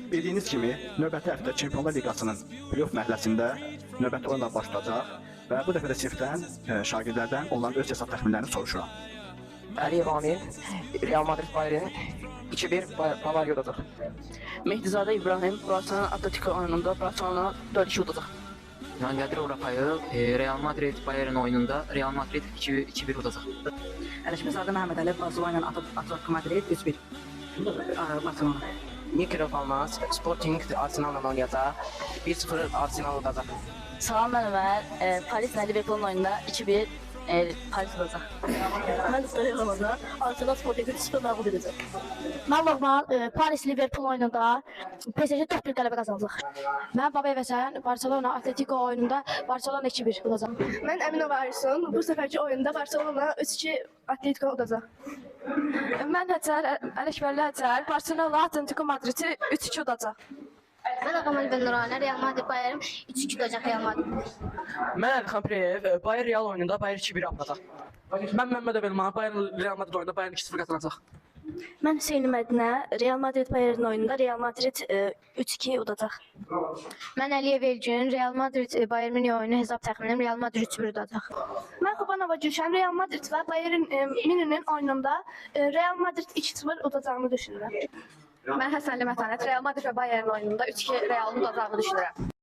Bildiyiniz kimi, növbəti həftə Çempionlar Liqasının play-off mərhələsində növbəti oyunlar baş tutacaq və bu dəfə də sinifdən şagirdlərdən onların öz hesab təxminlərini soruşuram. Əliyev Amil, Real Madrid Bayern 2-1 Bavariya udacaq. Mehdizadə İbrahim, Barcelona Atletico oyununda Barcelona 4-2 udacaq. Mən Qədirov Rafael, Real Madrid Bayern oyununda Real Madrid 2-1 udacaq. Ələşməzadə Məhəmməd Əli, Barcelona ilə Atletico Madrid 3-1. Barcelona. Mikro Almaz, Sporting Arsenal'la oynayacaq. 1-0 Arsenal udacaq. Salam, mən Ömər. Parislə Liverpoolun oyununda 2-1 Paris udacaq. Mən İstəyə Ramazan, Arsenal Sporting 3-0 məğlub edəcək. Mən Loğman, Paris Liverpool oyununda PSG 4-1 qələbə qazanacaq. Mən Babayev Həsən, Barcelona Atletico oyununda Barcelona 2-1 udacaq. Mən Əminova Aysun, bu səfərki oyunda Barcelona 3-2 Atletico udacaq. Mən Həcər, Ələkbərli Həcər, Barcelona Atletico Madridi 3-2 udacaq. Mən Ağamal və Nuranə, Real Madrid Bayern 3-2 udacaq Real Madrid. Mən Əlixan Priyev, Bayern Real oyununda Bayern 2-1 aparacaq. Mən Məmmədov Elman, Bayern Real Madrid oyununda Bayern 2-0 qazanacaq. Mən Hüseyn Mədinə, Real Madrid Bayern oyununda Real Madrid 3-2 udacaq. Mən Əliyev Elgün, Real Madrid Bayern Münih oyunu hesab təxminim Real Madrid 3-1 udacaq. Mən Xubanova Gülşən, Real Madrid və Bayern Münih'in oyununda Real Madrid 2-0 udacağını düşünürəm. Mən Həsənli Mətanət, Real Madrid və Bayern oyununda 3-2 Realın udacağını düşünürəm.